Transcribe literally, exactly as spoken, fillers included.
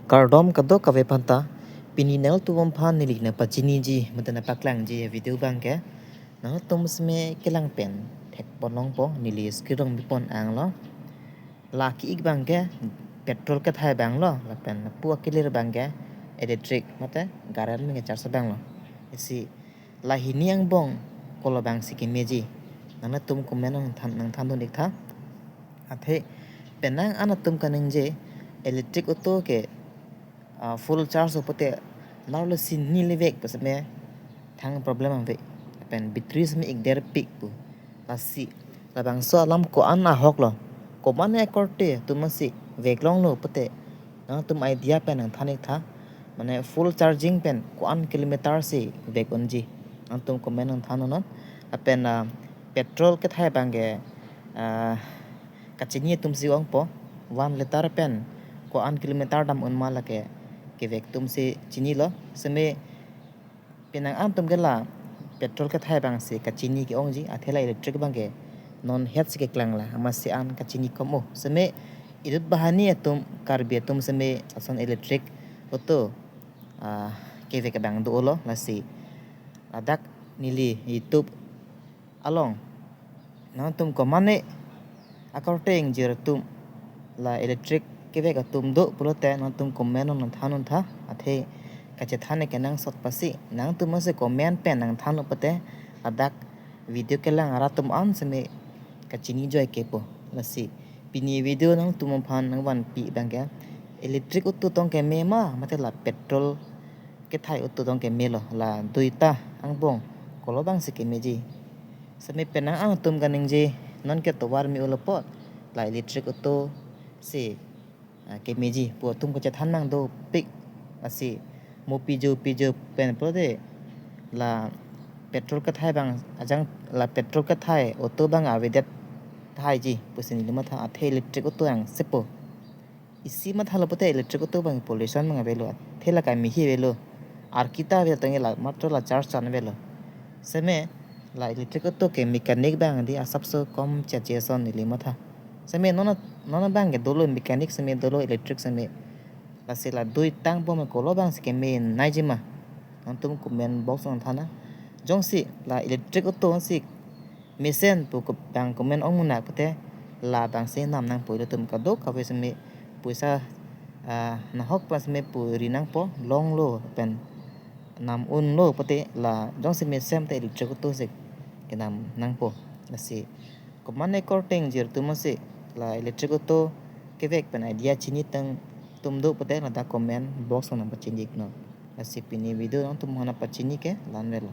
Kardom kadokave aphanta, pini nangtum aphan neli nangpachiniji mate nangpaklangji video abangke, nangtum seme kelang pen thekponlongpo, neli screen along bipon anglo. La ki-ik abangke petrol kethai abanglo, lapen lapu akelir abangke electric mate current menge charge abanglo. Isi la hini angbong kolo abangsi kemeji, nangtum comment nangthan, nangthandun iktha. Athe penang an atum kaningje electric auto ke, ah, full charge pulote narlo si neli vek pu seme thang problem ave. Lapen battery seme ikderpik pu. Lasi labangso alam ko-an ahoklo, komane akorte atum si veklonglo pulote nangtum idea pen nangthan iktha. Mane full charging pen ko-an kilometer si vek unji, nangtum comment nangthannon. Lapen, ah, petrol kethai abangke, ah, kachini atum si ongpo, one liter pen ko-an kilometer dam un ma lake kevek atum si chinilo. Seme penang an atum ke la petrol kethai abangsi kachini ke-ongji, athe la electric abangke non het si keklanglo, amatsi an kachini kom o. Seme idut banghini atum, Karbi atum seme ason electric auto, ah, kevek abang dolo. Lasi ladak neli YouTube along nangtum komane akorte ingjir atum, la electric kevek atum do pulote nangtum comment along nangthannon tha. Athe kachethan kenangsot pasi, nangtum si comment pen nangthannon pulote ladak video kelang arat atum an seme kachini joike po. Lasi pini video nangtum aphan nangvanpi abangke, electric auto tong keme ma mate la petrol kethai auto tong kemelo, la duita angbong kolo abangsi kemeji. Seme penang an atum kaningje non ke tovar me-olo apot la electric auto si, ah, kemeji pu atum kachethan nangdopik. Lasi mo pijo pijo pen pulote la petrol kethai abang ajang, la petrol kethai auto abang avedet thaiji pusi neli matha. Athe electric auto angsepo. Isi mathalo pulote electric auto abang pollution abang avelo, athe la kami hi avelo. Arkita ave tangte la matro la charge chan avelo. Seme la electric auto ke mechanic abang di asapso kom chache ason neli matha. Seme non, non abangke dolo mechanic seme, dolo electric seme. Lasi la duita angbong me kolo abangsi keme naiji ma, nangtum comment box along thannon. Jongsi la electric auto si mesen pu ko-, abang comment ong munak pulote labangsi nam nangpo, ilitum kadokave seme poisa, ah, nahok pen seme puri nangpo, longlo pen nam unlo pulote la jongsi mesen te electric auto si kenam nangpo. Lasi komane akorte ingjir atum si la electric auto kevek pen idea chinitang atum do pulote ladak comment box along nangpachini iknon. Lasi pini video nangtum aphan nangpachini ke la-an avelo.